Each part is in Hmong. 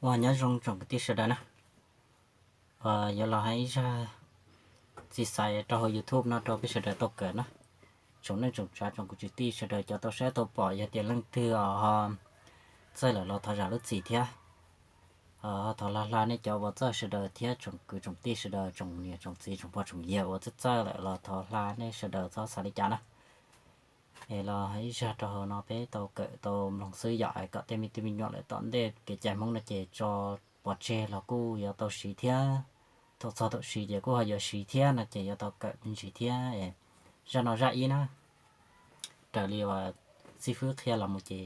Ua nyob zoo tsoom kwv tij sawv daws na, yuav los hais ib zaj txiv xaiv rau hauv YouTube no rau peb sawv daws tau kawm na. Tsoom neej tsoom tsav tsoom kwv tsoom tij sawv daws cov tau saib tau pom, yog tias leej twg ho txawj lawm los thov zam lub txim thiab. Thov hla hla nej cov uas txawj sawv daws thiab tsoom kwv tsoom tij sawv daws, tsoom niam tsoom txiv tsoom pog tsoom yawg uas txawj txawj lawm los thov hla nej sawv daws txhob xav li cas na. Es los ib zaj rau hauv no peb tau kawm tau mloog xwb yom, es kom tej me tub me nyuam lawm tom ntej kev cai Hmoob no ces tso pov tseg los kuj yuav tau siv thiab. Thaum txog thaum siv ces kuj ho yuav siv thiab no ces yuav tau kawm me ntsis thiab. Zaj no zaj ib na, raws li uas xib fwb qhia los mus ces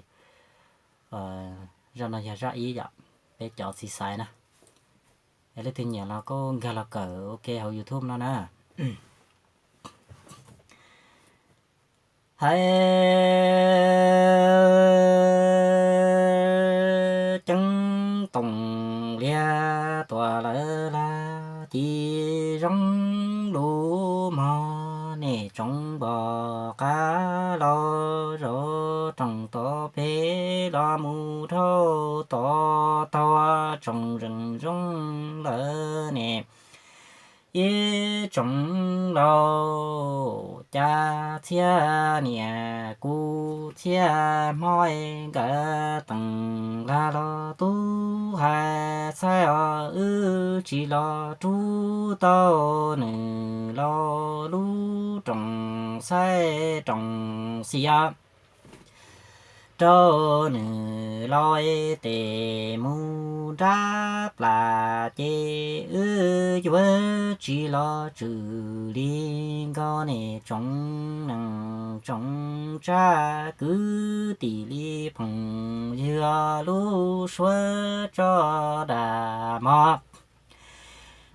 zaj no yog zaj ib yom, peb cov txiv xaiv na. Es leej twg nyiam los kuj nkag los kawm ua ke hauv YouTube no na. Hais ceeb toom liab tuaj lawm laj ci zoo lub mog, nej tsoom npog qab los zov rooj tod pem los mus dhau tod tog tsoom zeem zoo lawm ne. Ib tsoom laus cas txhiaj niam kuv txhiaj hmo, nkawd teem lag los tub hais xaib os, wb tsis los rub tau nws los lub rooj xaib rooj xis os. Rau nws los tes mus nrab plas ces wb yuav tsis los tswm li nkaus ne tsoom neej tsoom tsav kwv tij li phooj ywg, lub suab tso dag mog.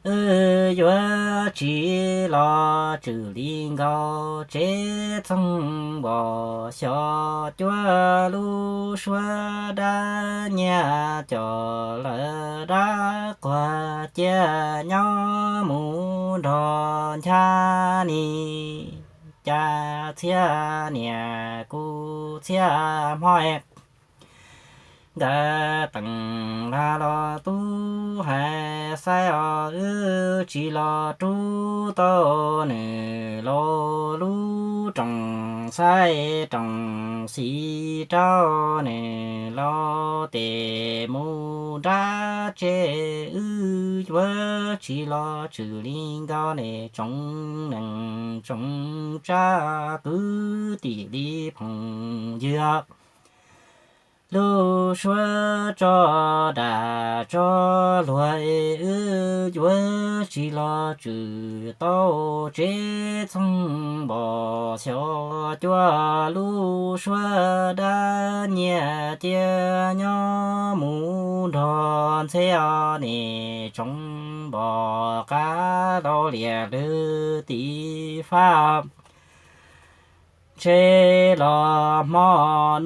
Wb yuav tsis los tswm li nkaus tsev txheej npog xyom cuab, lub suab dab nyiaj coj lawm dab quag cia nyob mus nrog ncha ni. Cas txhiaj niam kuv txhiaj hmo, nkawd teem lag los tub hais xaib os, wb tsis los rub tau nws los lub rooj xaib rooj xis, rau nws los tes mus nrab tsev, wb yuav tsis los tswm li nkaus ne tsoom neej tsoom tsav kwv tij li phooj ywg. Lub suab tso dag tso luag, wb yuav tsis los tswm tau tsev txheej npog xyom cuab, lub suab dab nyiaj cia nyob mus nrog ntxhe os ne tsoom npog qab los lias lwg tim fab. Ntshe los hmo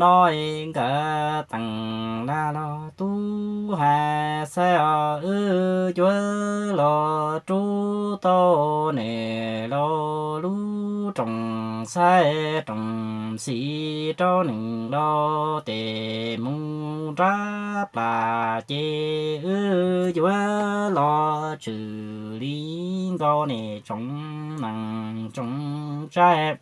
no nkawd teem lag los tub hais xaib os, wb yuav los rub tau nws los lub rooj xaib rooj xis, rau nws los tes mus nrab plas ces wb yuav los tswm li nkaus ne tsoom neej tsoom tsav.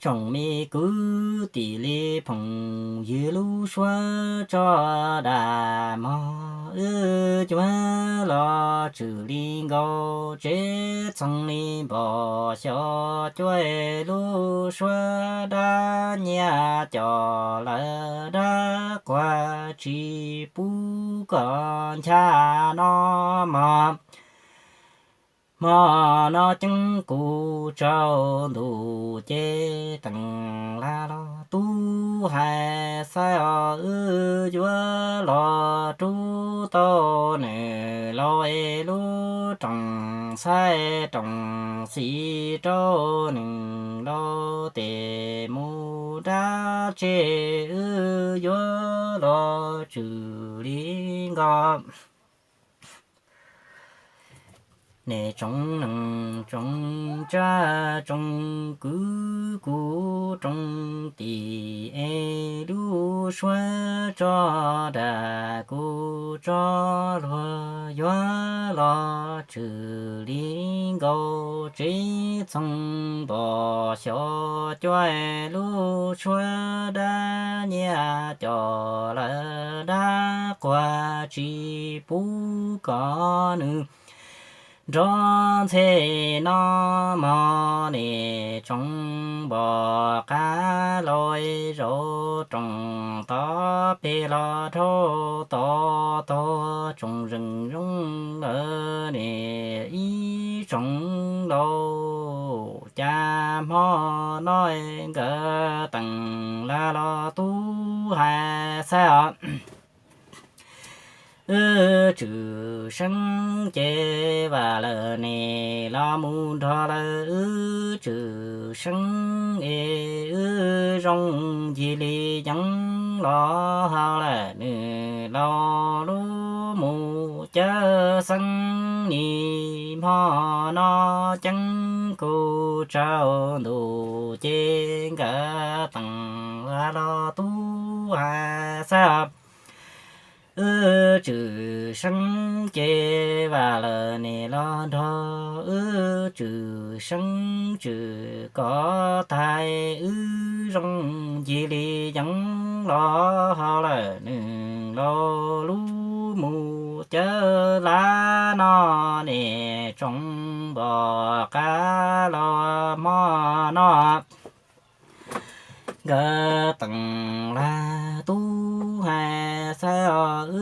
Tsoom me kwv tij li phooj ywg, lub suab tso dag mog, wb yuav los tswm li nkaus tsev txheej li npog xyom cuab, lub suab dab nyiaj coj lawm dab quag tsis pub koj ncha no mog. Hmo no ceeb kuv tsaus ntuj ces teem lag los tub hais xaib os, wb yuav los rub tau nws los es lub rooj xaib rooj xis, rau nws los tes mus nrab tsev, wb yuav los tswm li nkaus. Nej tsoom neeg tsoom tsav tsoom kwv kuv tsoom tij es lub suab tso dag kuv tso luag yuav los tswv li nkaus tsev txoog npog xyov cuab lub suab dab nyiaj coj lawm dab quag tsis pub kom nws nrov ntxhe no mog. Nej tsoom npog qab los zaum rooj tod pem los dhau tod tog tsoom zeej zoo lawm nej ib tsoom laus, cas hmo no nkawd teem lag los tub hais xav os. Wb Tswm Seeb ces vam lawm nej los mus nrog lawm wb Tswm Seeb es wb zoo ncig li yeev los hau lawm nws laus lub mus cawv xeeb nis hmo no ceeb kuj tsaus ntuj ces nkawd teem lag los tub hais xav os. Wb Tswm Seeb ces vam lawm nej los nrog wb Tswm Seeb Tswm kov tais wb zoo ncig li yeev los hau lawm nws laus lub mus cawv lav no nej tsoom npog qab los hmo no nkawd teem lag tub hais xav os.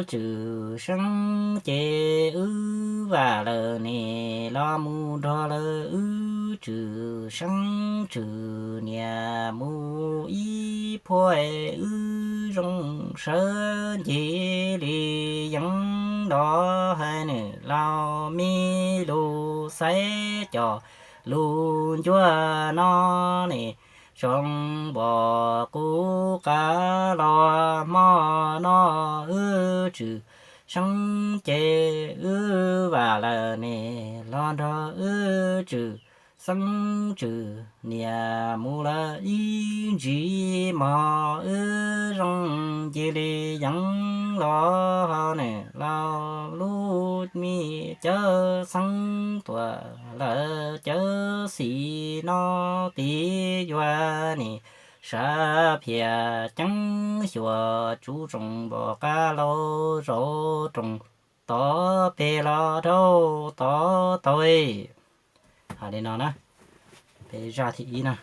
Wb Tswm Seeb ces wb vam lawm nej los mus nrog lawm wb Tswm Seeb Tswm niam mus ib phuaj wb zoo sawv ncig li yeev los hais nws laus me lus xaiv cov lus ncuab no nej tsoom npog kuv qab los hmo no wb Tswm Seeb ces wb vam lawm nej los nrog wb Tswm Seeb Tswm niam mus lawm ib ntsis mog wb zoo ncig li yeev los hau nws laus lub me cawv xeeb tuam lawm cawv xim no tid yuav nim sab phiaj ceeb xyuas tsuv tsoom npog qab los zaum rooj tod pem los dhau tod tau. Hais li no na, peb zaj thib ib na.